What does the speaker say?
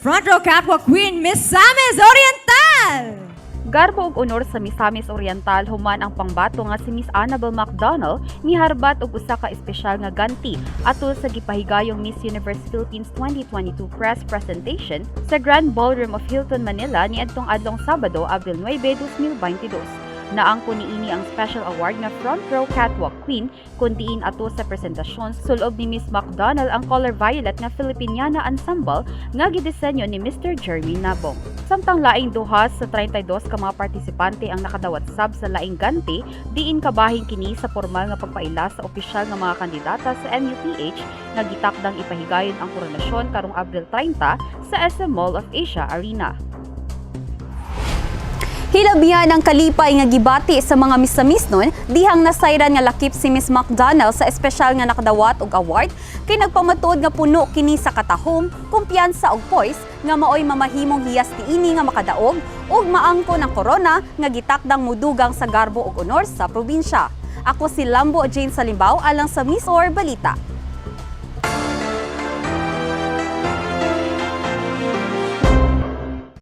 Front Row Catwalk Queen, Misamis Oriental! Garbo ug honor sa Misamis Oriental human ang pangbato nga si Miss Annabelle McDonald miharbat og usa ka espesyal nga ganti atol sa gipahigayong Miss Universe Philippines 2022 press presentation sa Grand Ballroom of Hilton Manila niadtong adlong Sabado, Abril 9, 2022. Naangko niini ang special award nga Front Row Catwalk Queen, kun diin ato sa presentasyon sulob ni Miss McDonald ang color violet nga Filipiniana ensemble nga gidisenyo ni Mr. Jeremy Nabong. Samtang laing duha sa 32 ka mga partisipante ang nakadawat sab sa laing ganti, diin kabahin kini sa formal nga pagpaila sa opisyal nga mga kandidata sa MUPH nga gitakdang ipahigayon ang koronasyon karong Abril 30 sa SM Mall of Asia Arena. Hilabihan ang kalipay nga gibati sa mga misamisnon dihang nasayran nga lakip si Miss McDonald sa espesyal nga nakadawat og award kay nagpamatuod nga puno kini sa katahom, kumpiyansa ug poise nga maoy mamahimong hiyas niini nga makadaog ug maangko ng korona nga gitakdang mudugang sa garbo ug honor sa probinsya. Ako si Lambo Jane Salimbaw alang sa MisOr Balita.